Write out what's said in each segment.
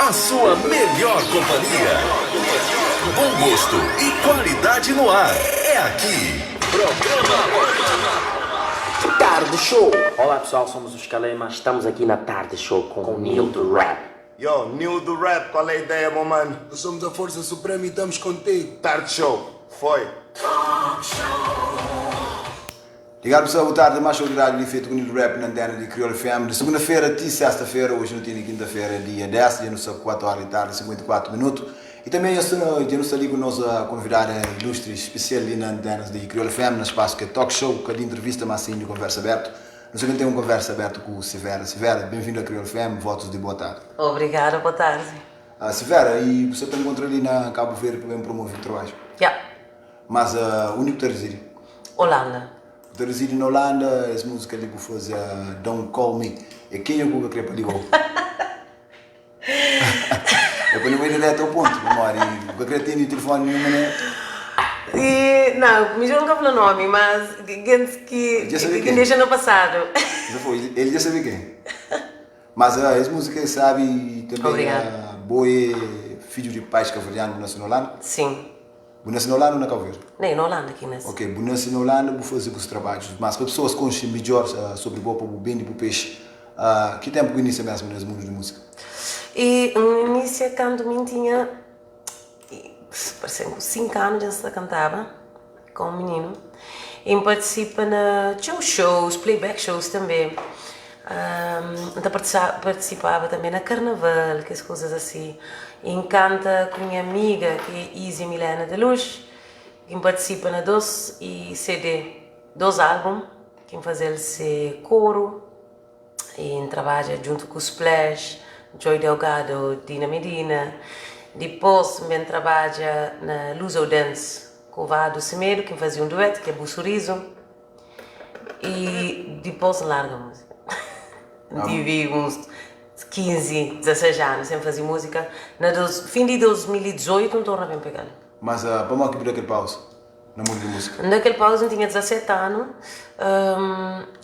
A sua melhor companhia. Bom gosto e qualidade no ar. É aqui. Programa Tarde Show. Olá pessoal, somos os Calema. Estamos aqui na Tarde Show com o Nil do Rap. Yo, Nil do Rap, qual é a ideia, meu mano? Nós somos a Força Suprema e estamos contigo. Tarde Show, foi. Obrigado pessoal, boa tarde, mais show de rádio feito com o Nilo Rap na antena de Crioulo FM de segunda-feira até sexta-feira, hoje não tem quinta-feira, dia 10, dia no 4 horas da tarde, 54 minutos. E também eu estou, eu estou ali com o nosso convidado ilustre especial ali na antena de Crioulo FM, no espaço que é Talk Show, que é de entrevista, mas sim de conversa aberta. Nós também temos uma conversa aberta com o Severa. Severa, bem-vindo à Crioulo FM, votos de boa tarde. Obrigada, boa tarde. Severa, e você te encontra ali na Cabo Verde para promover o trabalho? Yeah. Mas o único que reside? Holanda. Você reside na Holanda, essa música ali que fazer Don't Call Me. E quem é que queria para ligar? É para não ir direto ao ponto, amor. E o que queria ter telefone nenhum, né? E, não, mas eu nunca falei o nome, mas que, Já sabia que quem? deixa no passado. Já foi, ele já sabia quem. Mas essa música sabe e também Obrigada. Boe, filho de pais cabo-verdiano, nasceu na Holanda. Sim. Bu nasce na Holanda ou na Cabo Verde? Nem na Holanda aqui nesse. Ok, bu nasce na Holanda, vou fazer os trabalhos. Mas para pessoas conhecerem melhor sobre o o bem e o peixe, que tempo que inicia mesmo nesse mundo de música? E no início, quando me tinha, parecendo 5 anos, já cantava com um menino. E participa na shows, playback shows também. Então participava também na carnaval, que as coisas assim. E canta com minha amiga, que é Izzy Milena de Luz, que participa na dois e CD, dois álbuns, que faz esse coro, e trabalha junto com o Splash, Joy Delgado, Dina Medina. Depois também trabalha na Luso Dance com o Vado Semedo, que fazia um dueto, que é Bussurizo. E depois larga a música. Tive uns 15, 16 anos sem fazer música. No fim de 2018 não torna bem pegar. Mas para que aquele pausa no mundo de música? Naquele pausa eu tinha 17 anos.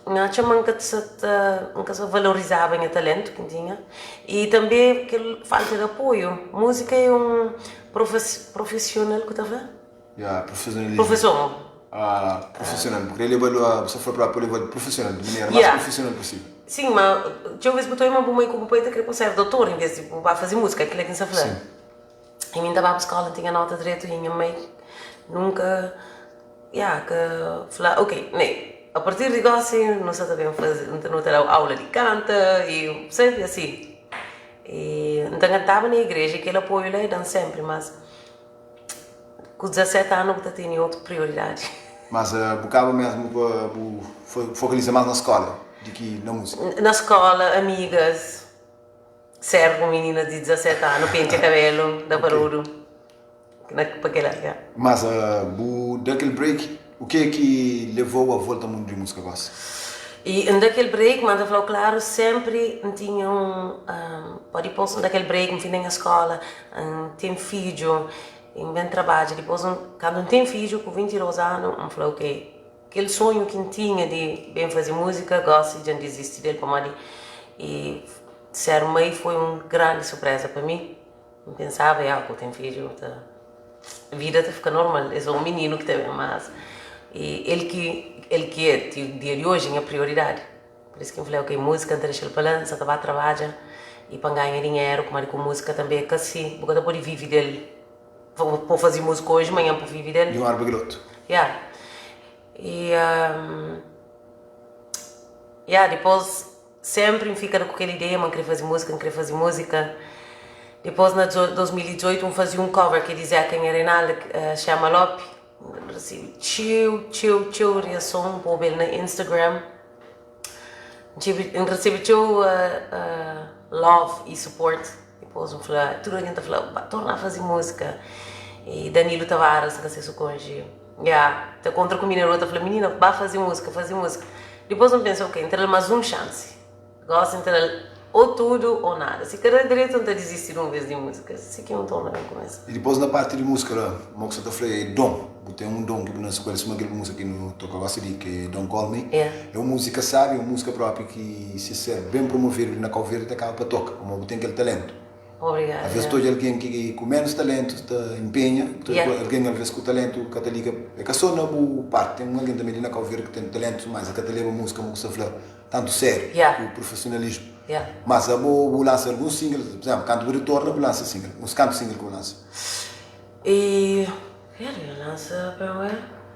Não nunca se nunca se valorizava o talento que tinha e também aquele falta de apoio. Música é um profissional que estava? Yeah, profissionalismo. Professor. Ah, profissional, porque ele leva você foi para o profissional, de maneira mais profissional possível. Sim, mas eu vezes botou uma bomba com o pai querer ser doutor em vez de fazer música, aquilo é que não se. E mim estava à escola, tinha nota direito e minha mãe nunca, yeah, que falou, ok, nem, a partir de agora assim, não sei também fazer, não ter aula de canta e sempre assim. E então cantava na igreja, aquele apoio lá dão sempre, mas com 17 anos eu tinha outra prioridade. Mas buscava mesmo para focalizar mais na escola do que na música? Na escola, amigas, servo menina de 17 anos, pente cabelo, da barulho. Para aquela, yeah. Mas daquele break, o que é que levou a volta ao mundo de música agora? E naquele break, mas eu falou claro, sempre tinha um, pode pôr naquele break, um fim na escola, tem filho, em bem trabalho. Depois, quando não tem filho, com 22 anos, eu falei, ok, aquele sonho que tinha de bem fazer música, gosto de não desistir dele para mim. E ser mãe foi uma grande surpresa para mim. Eu pensava, ah, eu tenho filho, tá, a vida tá fica normal, eu sou um menino que também, mas e ele que é, o dia de hoje, é a prioridade. Por isso que eu falei, ok, música, deixa ele para lá, só vai trabalhar e para ganhar dinheiro, como com música também é que assim, porque eu pode viver dele. Vou fazer música hoje, amanhã para viver dele. De um ar groto. Yeah. E yeah, depois sempre me fica com aquela ideia, não queria fazer música, não queria fazer música. Depois, na 2018, eu fazia um cover que dizia quem era Reinaldo, chama Lope. Recebi tchiu, tchiu, tchiu, reação, vou ver na Instagram. Recebi tchiu love e support. Depois eu falei, tudo a gente falou, torna a fazer música. E Danilo Tavares, que se cônjuge. Yeah, tá contra com a menina outra, falei, menina, vá fazer música, fazer música. Depois eu pensei, ok, entra mais um chance. Gosto de entrar ou tudo ou nada. Se quer direito, não te desistir de uma vez de música. Se que não torna bem começa. E depois na parte de música, lá, como você tá falando, é dom. Tem um dom que não se conhece, uma aquela música que não toca gosta de que é Don't Call Me. Yeah. É uma música sabe, é uma música própria que se ser bem promovido na Cabo Verde acaba para tocar, como tem aquele talento. Obrigada. Alvês ta odja algen ki ku ménus taléntu ta inpenha, ta odja algen alvês ku taléntu ka ta liga. É ka sô na bu párti, ten un algen tanbê li na Kau Verdi ki ten taléntu, mas el ka ta leba múzika mo ku sta fla tantu sériu, ku profesionalismu. Mas abo bu lansa alguns single, pur izénplu, kantu bu ritorna bu lansa single. Uns kantu single ki bu lansa? E, eu lansa,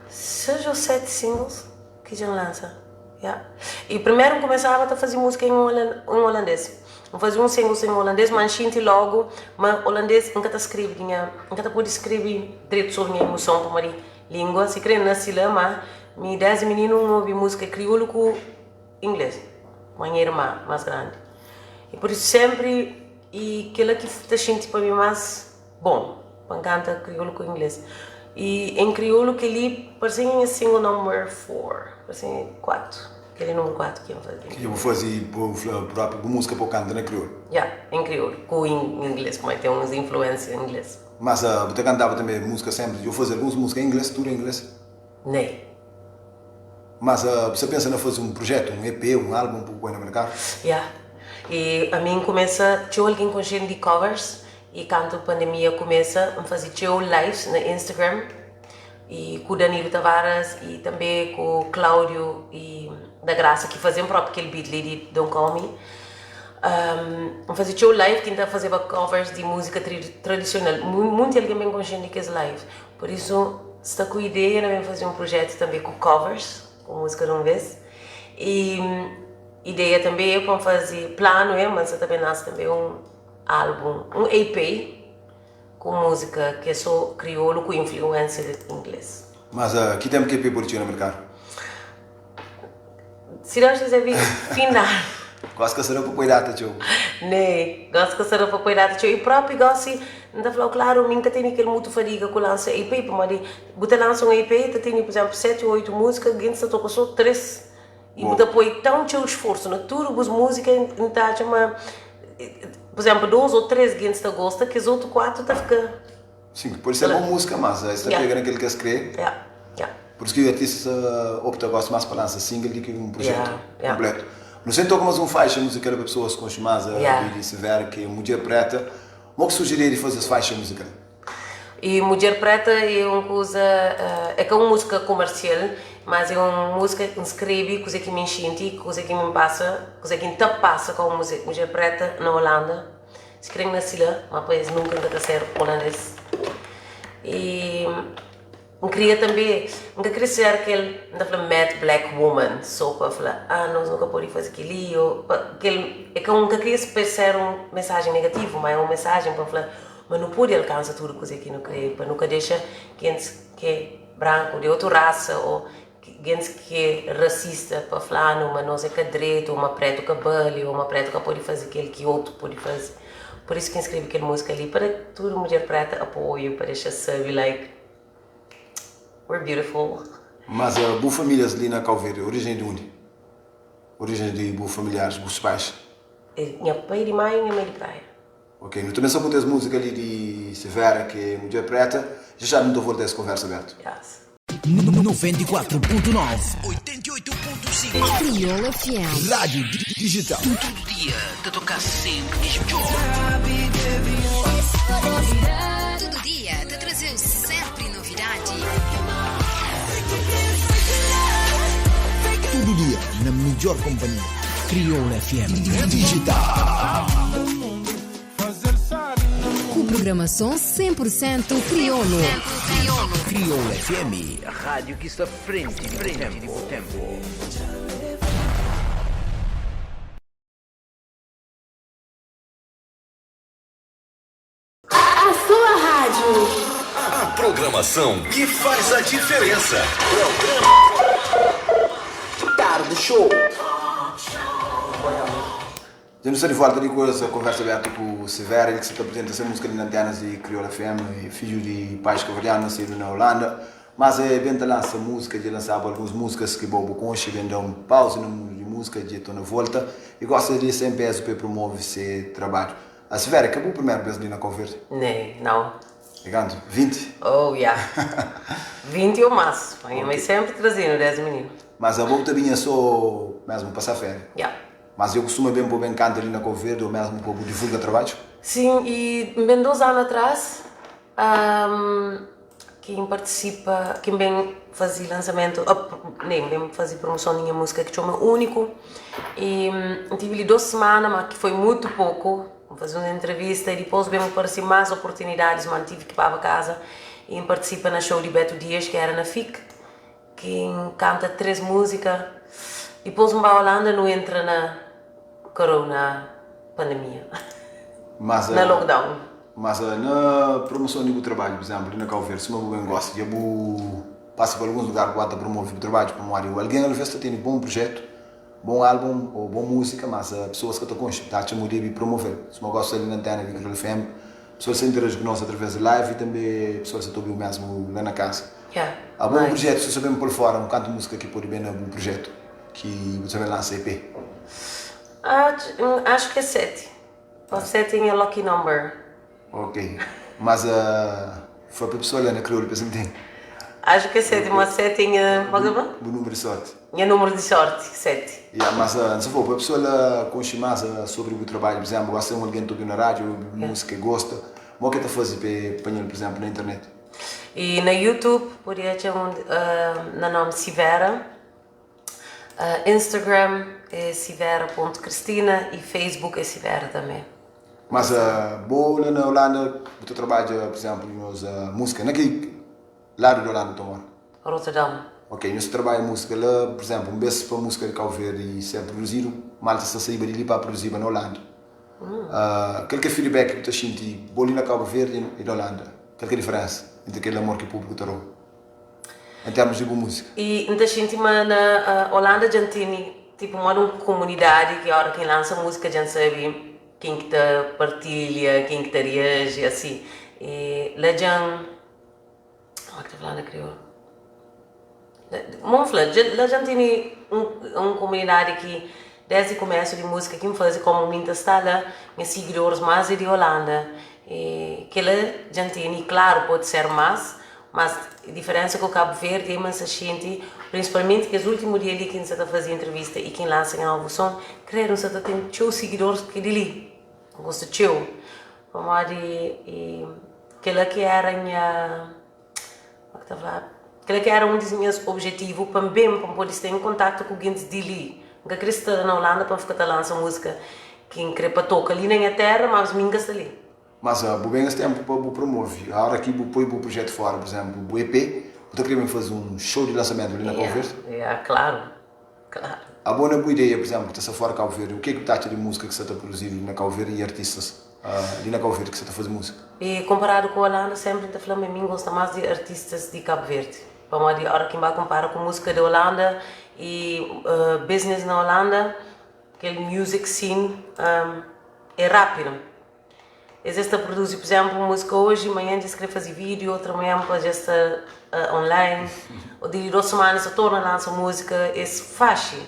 6 ou 7 singles ki dja N lansa. Ya. E primeru N kumesaba ta faze múzika em holandês. N faze un single em holandês, ma N xinti logu ma holandês N ka ta skrebe di nha, N ka ta pode skrebe dretu sobri nha imuson pamodi língua. Sikrê N nasi la, ma mi desdi mininu N obi múzika kriolu ku inglês, ma nha irma más grandi. E pur isu sénpri, e kel-la ki ta xinti pa mi más bon, pa N kanta kriolu ku inglês. E em kriolu kel-li parse nha single number 4, parse 4, kel-li númeru 4 ki N faze. Ki dja bu faze, bu fla própi bu múzika pa bu kanta na kriolu? Ya, em kriolu ku inglês, pamodi ten uns influénsia inglês. Mas bu ta kantaba tanbe múzika sénpri? Dja bu faze alguns múzika em inglês, tudu em inglês? Nei. Mas bu sta pensa na faze un projetu, un EP, un álbum pa bu poi na merkadu? Ya. E ami N kumesa, txeu algen konxe-m di covers E kantu pandemia kumesa, N faze txeu lives na Instagram e ku Danilo Tavares e tanbe ku Claudio e da Graça ki faze-m propi kel beat li di Don't Call Me. N faze txeu live ki N ta fazeba covers di múzika tradisional. Munti algen ben konxe-m di kes live. Pur isu, sta ku ideia na ben faze un projetu tanbe ku covers, ku múzika di un bes. E ideia tanbe é pa N faze, planu é ma N sa ta ben lansa tanbe un. Álbum, un EP ku múzika ki é sô kriolu ku influénsia di inglês. Mas ki ténpu ki EP pode txiga na merkadu? Si Deus kizé bi fin di anu. Gosi ka sta da pa poi data txeu. Nê, gosi ka sta da pa poi data txeu. I própi gosi, N ta fla-u klaru, mi N ka tene kel mutu fadiga ku lansa EP, pamodi bu ta lansa un EP, ta tene, pur izénplu, seti ô oitu múzika, gentis ta toka sô três. I bu ta poi tão txeu sforsu na tudu bus múzika, N ta atxa ma, pur izénplu, dôs ô três gentis ta gosta, kes otu kuatu ta fika. Sim, pode ser bon múzika, mas es ta pega na kel ki es krê. Pur isu ki artistas ta opta gosi más pa lansa single di ki un projetu konpletu. Nu sen toka más un faixa muzikal pa pesoas konxe más a Lili Severa, ki é Mudjer Preta. Mo ki surji ideia di faze es faixa muzikal? E Mudjer Preta é un kuza, é ka un múzika komersial, mas é un múzika ki N skrebe kuze ki mi N xinti, kuze ki mi N pasa, kuze ki N ta pasa komu mudjer preta na Holanda. Si kre N nasi la, ma pa es nunka N ka ta ser holandês. E N kria tanbe, N ka kria ser kel, N ta fla mad black woman, so pa fla, ah nos nu ka pode faze kel-li, ô kel, é ka un, N ka kria ser un mensajen negativu, ma é un mensajen pa N fla, Ma nu pode alkansa tudu kuze ki nu kre, pa nu ka dexa gentis ki é branku, di otu rasa ô gentis ki é rasista pa fla-nu ma nos é ka dretu ô ma pretu ka bali ô ma pretu ka pode faze kel ki otu pode faze. Pur isu ki N skrebe kel múzika li, pa da tudu mudjer preta apoiu, pa dexa-s sabe like we're beautiful. Mas bu famílias li na Kau Verdi, orijen é di undi? Orijen di bu familiaris, bus pais? Nha pai di Maio, nha mai di Praia. Ok, nu ta ben sakuta es múzika li di Severa ki é Mudjer Preta. Já já nu ta volta es konversa abertu. Yes. 94.9 88.5 Crioula FM. Rádio Digital. Tudu dia ta toka sempri kes midjor. Tudu dia ta traze-u sempri novidadi. Tudu dia na midjor konpanhia. Crioula FM Digital. Ku programason 100% kriolu. Crioula FM, rádio ki sta frenti di bu tempu. A sua rádio. A programação que faz a diferença. Programa Tarde Show. Dja nu sta di volta di ku es konversa abertu ku Severa, el ki sa ta aprizenta se múzika li na antenas di Kriola FM, e fidju di pais kaverdianu nasidu na Holanda, mas e ben ta lansa múzika, dja lansaba alguns múzikas ki bo bu konxe, ben da un pauza na mundu di múzika, dja torna volta e gosta di sta en pezu pa e promove se trabadju. A Severa, é ka bu primeru bes li na Kau Verdi? Nê, nau. É kantu? 20? Oh, ya. 20 ou más. Minha mãe sempre trazia-nu des mininu. Mas abo bu ta binha so mesmu pasa féria? Ya. Mas eu kustuma ben pa ben kanta li na Cabo Verde ou mesmu pa bu divulga trabadju? Sim, e ben 2 anu atras ki N partisipa, ki N ben fazi lansamentu, ne, N ben fazi promoson di nha múzika ki txoma Úniku e N tivi li 2 simana ma ki foi mutu poku, N fazi uns entrevista e dipôs ben parsi más oportunidadis ma N tivi ki baba kaza e N partisipa na show di Beto Dias ki era na FIC. Ki N kanta 3 múzika, dipôs N ba Holanda nu entra na corona pandemia, Mas na lockdown. Mas na promoson di bu trabadju, pur izénplu, li na Kau Verdi, suma bu ben gosta, dja bu pasa pa alguns lugar ku bu ata promove bu trabadju? Pamodi algen alvês ta tene bon projetu, bon álbun ô bon múzika, mas pesoas ka ta konxe, ta atxa ma bu debe promove-l. Suma gosi sta li na antena di Kriolu FM, pesoas ta interaji ku nos através di live i tanbê pesoas ta ta obi-u mésmu la na kasa. Yeah, A bom nice. projeto, se sabem pôr fora um canto música que pode bem na bom projeto que bu sabem lança EP. Acho que é 7. O 7 é lucky number. Ok. Mas uh, foi para pessoa lá na crioulo para entende. Acho que é 7, mas 7 é Bu número de sorte. Nha número de sorte, 7. Yeah, mas uh, se for para pessoa lá conhecer mais uh, sobre o trabalho, por exemplo, gosta de alguém que na rádio, yeah. música gosta, o que tá fazer para para por exemplo, na internet? E na YouTube podia atxa un na nomi Sivera, Instagram é sivera.cristina e Facebook é Sivera també. Mas bo la na Holanda bu ta trabadja por exemplo nos música na ki ladu di Holanda bu ta mora? Rotterdam. Ok, nhos ta trabadja música la por exemplo un bes pa música di Cabo Verde ser produzidu malta sta saiba di li pa produziba na Holanda. Kel ki é feedback ki bu ta xinti bo li na Cabo Verde e na Holanda? Kal ki é diferensa entri kel amor ki públiku ta da-u en termus di bu múzika? I N ta xinti ma na Holanda dja N tene tipo moda un komunidadi ki ora ki N lansa múzika dja N sabe ken ki ta partilha, ken ki ta reaji asi. I la dja N, como ki ta fla na kriolu? Mon fla, la dja N tene un komunidadi ki desdi kumesu di múzika ki N faze, komu mi N ta sta la, nha sigidoris más é di Holanda. E kila dja N tene, klaru pode ser más, mas diferensa ku Kabu Verdi é ma N sta xinti, prinsipalmenti kes últimu dia li ki N sta ta faze entrevista i ki N lansa nha novu son, kredu N sta ta ten txeu sigidoris ki di li. N gosta txeu, pamodi kila ki éra nha. Como ki ta fla? Kel ki era un di nhas objetivu pa N ben pa N pode sta en kontaktu ku gentis di li. N ka kre sta na Holanda pa N fika ta lansa múzika ki N kre pa toka li na nha téra, mas mi N ka sta li. Mas bu ben es ténpu pa bu promove. Óra ki bu poi bu projetu fóra, pur izénplu, bu EP, bu ta kre ben faze un show di lansamentu li na Kabu Verdi? Ya, klaru, klaru. Abo na bu ideia, pur izénplu, ki ta sta fóra Kabu Verdi, u ke ki bu ta atxa di múzika ki sta ta produzidu li na Kabu Verdi i artistas? Li na Cabo Verde ki sa ta faze múzika. E konparadu ku Holanda sempri N ta fla ma mi N gosta mas di artistas di Cabo Verde pamodi ora ki N ba konpara ku múzika di Holanda e business na Holanda kel music scene é rápidu es es ta produzi por exemplo un múzika oji manhan dja es kre faze vídeo otra manhan pa dja sta online ou di 2 semana es ta torna lansa múzika es faxi.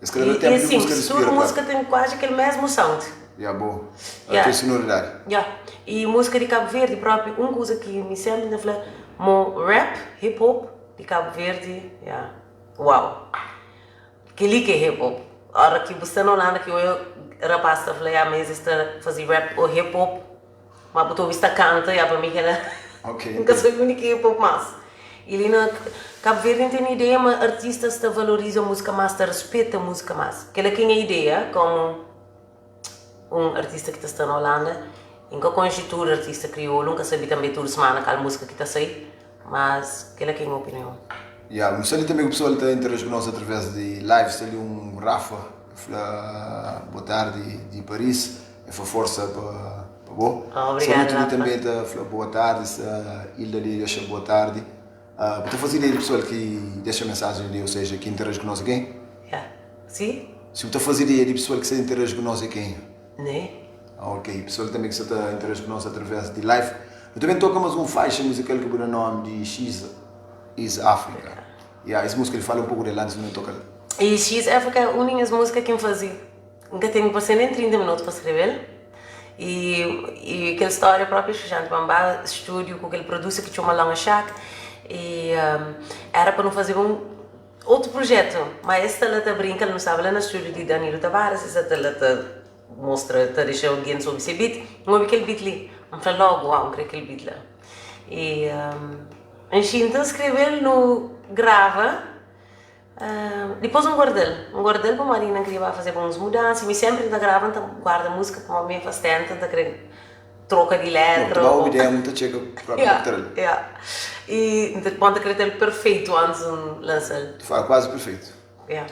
Es ka ta da E tempu é di simples, múzika tudu respira, múzika claro. ten kuazi kel mesmu sound. Ya, bo. Ya. Kel sonoridadi. Ya. E múzika di Kabu Verdi propi, un kuza ki mi sempri ta fla, mo rap, hip hop di Kabu Verdi, ya, uau. Kel-li ki é hip hop. Ora ki bu sta na Holanda ki oia rapaz ta fla, ya, ma es es ta fazi rap o hip hop, Ma bu ta obi sta kanta, ya pa mi kela Ok, N ka sabi undi ki é hip hop mas. E li na Cabo Verde N ten ideia ma artistas ta valoriza musika mas, ta respeta musika mas. Kela ki é nha ideia komu un artista ki ta sta na Holanda. N ka konxe tudu artista kriolu, N ka sabi tanbe tudu semana kal musika ki ta sai, mas kela ki é nha opinion. Ya, nu sta li tanbe ku pessoal ta interage ku nos através di live, sta li un Rafa fla boa tardi di Paris. E fla forsa pa pa bo. Obrigada, Salutu li Rafa. tanbe ta fla boa tardi, sta Hilda li dexa boa tardi. Bu ta faze ideia di pessoal ki dexa mensajen li, ou seja, ki interage ku nos é ken? Ya. Si? Si bu ta faze ideia di pessoal ki sta interage ku nos é ken? Ne. Ok, pessoal tanbe ki sta ta interage ku nos através di live. Nu ta ben toka mas un faixa muzikal ki bu da nomi di She's is Africa. Ya, es muzika li fala un poku del antis di nu toka-l. E She's Africa é un di nhas muzika ki N faze N ka ten parse nen 30 minutu pa skrebe-l i i kel stória propi é xuxanti pa N ba stúdiu ku kel produsa ki txoma Longa Shack i era pa nu fazeba un. Otu projetu, ma es sta la ta brinka, nu staba la na studio di Danilo Tavares, es sta ta la ta mostra, ta dexa algen obi se beat, N obi kel beat li, N fla logu, uau, N kre kel beat la. I N xinta N skrebe-l, nu grava, dipôs N guarda-l, N guarda-l pamodi inda N kria ba fazeba uns mudansa, mi sénpri N ta grava, N ta guarda múzika pamodi mi é fastenta, N ta kre troka di letra. Bom, tu ba obi demo ta txeka propi yeah, pa tra-l. Yeah. E N ta, bom, ta kre ter-l perfeitu antis N lansa-l. Tu fala kuazi perfeitu. Yeah.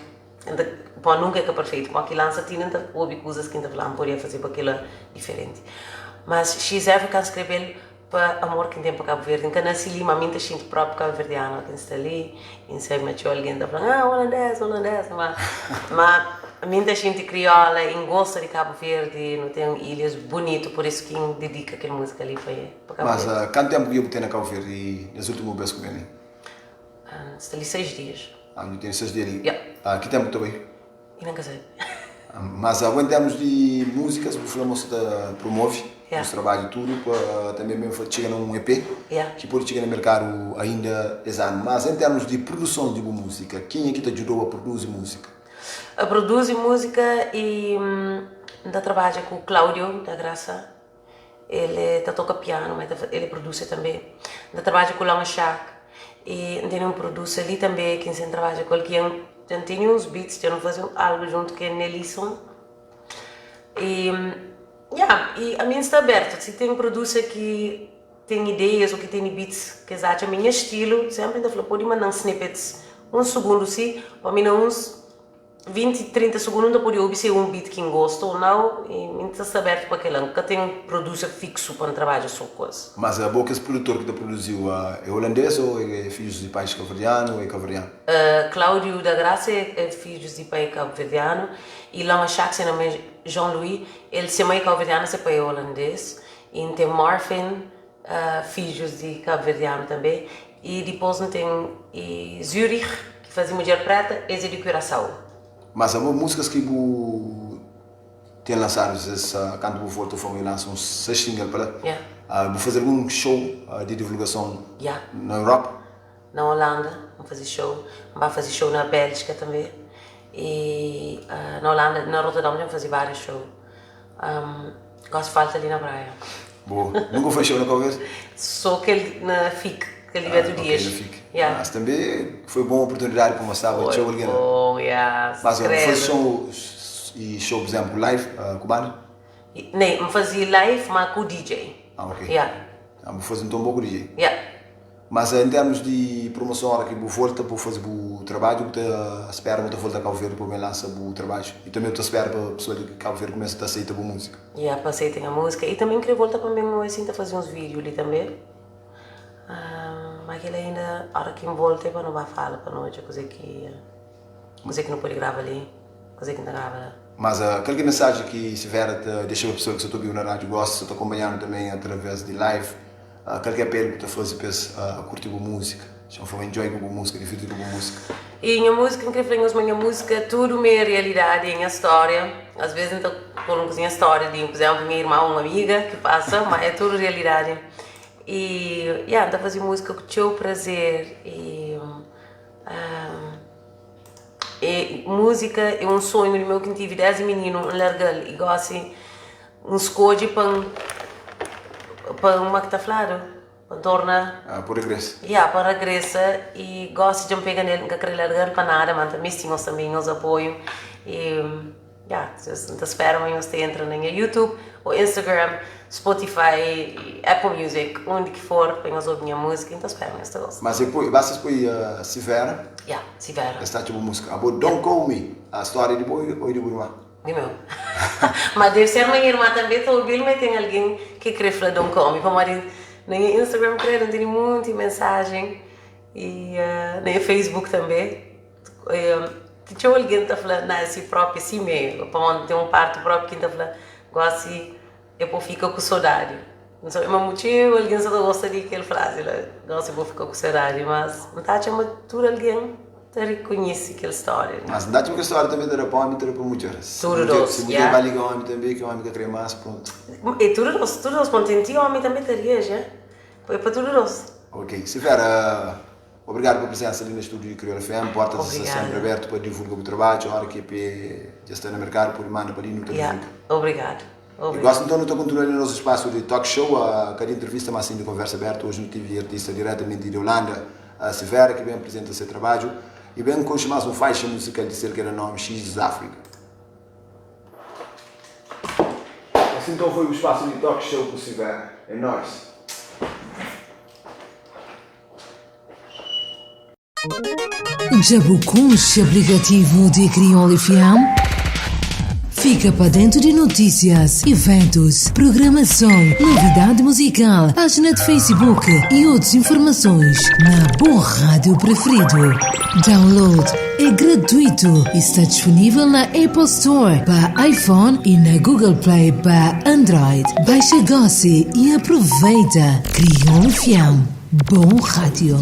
N ta, bom, nunka é ka perfeitu, bom, ki lansa ti N ta obi kuzas ki N ta fla, N podia fazeba kila diferenti. Mas She's Africa N skrebe-l pa amor ki N ten pa Kabu Verdi. N ka nasi li, ma mi N ta xinti propi kabuverdianu ki N sta li. I N sabe ma txeu algen ta fla, ah, holandês, holandês, ma, ma mi N ta xinti kriola i N gosta di Kabu Verdi, nu ten ilhas bunitu, pur isu ki N didika kel múzika li pa pa Kabu Mas Verdi. kantu ténpu ki dja bu ten na Kabu Verdi nes últimu bes ku ben li? N sta li 6 dias. Ah, nhu ten 6 dia li. Ya. Ah, ki ténpu ki ta bai? I nan ka sabe. Mas abo en termus di músikas, bu fla ma bu ta promove Yeah. bus trabadju tudu pa tanbe ben fa txiga na un EP Yeah. ki pode txiga na merkadu ainda es anu. Mas en termus di produson di bu músika, kenha ki ta djudau a produzi músika? A produzi músika i N ta trabadja ku Claudio da Graça. El ta toka pianu, ma el produse tanbe. N ta trabadja ku Long Shack i N tene un produser li tanbe ki N sen trabadja ku el ki N dja N tene uns beats, dja nu faze algu djuntu ki é Nelison. I ya, i ami N sta abertu, si ten produser ki ten ideias ô ki tene beats ki es atxa ma é nha stilu, senpri N ta fla pode manda-m snippets uns sugundu si, pa mi na uns 20, 30 sugundu N ta pode obi si é un beat ki N gosta ou nau i mi N ta sta abertu pa kel-la. N ka ten produser fixu pa N trabadja so ku es. Mas abo kes produtor ki ta produziu é holandês ou é fidjus di pais kabuverdianu ou é kabuverdianu? Cláudio da Graça é fidjus di pai kabuverdianu i Lama Shak se nome é Jean Louis, el se mãe é kabuverdiana se pai é holandês i N ten Morphin fidjus di kabuverdianu tanbe i dipos N ten Zurich ki faze mudjer preta es é di Curaçao. Mas abo musicas ki bu ten lansadu es kantu bu volta fla ma bu lansa uns 6 single pa la Yeah. bu faze algun show di divulgason Yeah. na Europa? Na Holanda N faze show, N ba faze show na Bélgica tanbe i na Holanda na Rotterdam dja N faze vários show. Gosi falta li na Praia. Boa. Nunka foi show na Cabo Verde? So kel na FIC, kel di Beto Dias. Ok, na FIC. Yeah. Mas tanbe foi bon oportunidadi pa mostraba txeu algen la. Foi bon, yeah. Mas foi show e show por exemplo live ku banda? Nen, N fazi live ma ku DJ. Ah, ok. Yeah. Ah, bu fazi nton bo ku DJ? Yeah. Mas em termos di promoson ora ki bu volta bu fazi bu trabadju bu ta spera bu ta volta Cabo Verde pa ben lansa bu trabadju i tanbe bu ta spera pa pessoal di Cabo Verde kumesa ta aceita bu musica. Ya pa aceita nha musica i tanbe nkre volta pa ben oi sin ta fazi uns video li tanbe ma kila inda ora ki nvolta e pa nu ba fala pa nu odja kuze ki kuze ki nu podi grava li kuze ki nta grava la. Mas kal ki mensaji ki Severa ta dexa pa pessoal ki sa ta obiu na radio gosi sa ta akompanhanu tanbe atraves di live? Kalker apelu bu ta faze pa es kurti bu múzika? Txeu fla enjoy ku bu múzika, divirti ku bu múzika. E nha múzika, N kre fla nhos ma nha múzika é tudu mi realidadi, é nha stória. Às vezes N ta pô-l un kuzinha stória di, pur izénplu, nha irma ô un amiga ki pasa, ma é tudu realidadi. E ya, N ta faze múzika ku txeu prazer e e múzika é un sonhu di meu ki N tive desdi mininu, N larga-l i gósi N skodje pa N pa uma ki ta fladu pa N torna. Ah, pa regresa. Ya, pa regresa i gosi dja N pega nel, N ka kre larga-l pa nada, ma N ta misti nhos tanbe, nhos apoiu i ya, N ta spera ma nhos ta entra na nha YouTube o Instagram, Spotify i Apple Music, undi ki for pa nhos obi nha múzika i N ta spera ma nhos ta gosta. Mas e poi, basta es poi Sivera. Ya, Sivera. Es ta atxa bu múzika. Abo Don't Call Me, a stória di bo o di bu irma? Di meu. Ma deve ser ma nha irma tanbe ta obil ma ten algin ki kre fla don komi pamodi na nha Instagram kredu N tene munti mensajen i na nha Facebook tanbe ti txeu algin ta fla na si propi si me pamodi ten un parti propi ki N ta fla gosi e po fika ku sodadi N sabe ma txeu algin sa ta gosta di kel frazi la gosi bo fika ku sodadi mas N ta atxa ma tudu algin Ta rikonhise kel stória li. Mas N ta atxa ma kel stória tanbe ta da pa ómi ta da pa mudjer. Tudu dos, Si mudjer ba liga ómi tanbe ki ómi ka kre mas, prontu. É tudu dos, tudu dos. Kontenti ómi tanbe ta riaji, é pa tudu dos. Ok, Sivera. Obrigadu pa prisensa li na studiu di Kriol FM. Portas sta senpri abertu pa divulga bu trabadju. Ora ki EP dja sta na merkadu, pode manda pa li, nu ta divulga. Obrigadu. I gosi nton nu ta kontinua li na nos spasu di talk show, ka di entrevista mas sin di konversa abertu. Oji nu tive artista diretamenti di Holanda, Severa, ki ben aprizenta se trabadju i ben konxe mas un faixa muzikal di sel ki da nomi Xis Áfrika. Asi nton foi bu spasu di talk show ku Severa. É nois! Dja bu konxe aplikativu di Kriol FM? Fika pa dentu di notísias, iventus, programason, novidadi muzikal, pájina di Facebook i otus informasons na bu rádiu preferidu. Download é gratuitu i sta disponível na Apple Store pa iPhone i na Google Play pa Android. Baixa gósi i aproveita Kriol FM, bom rádio!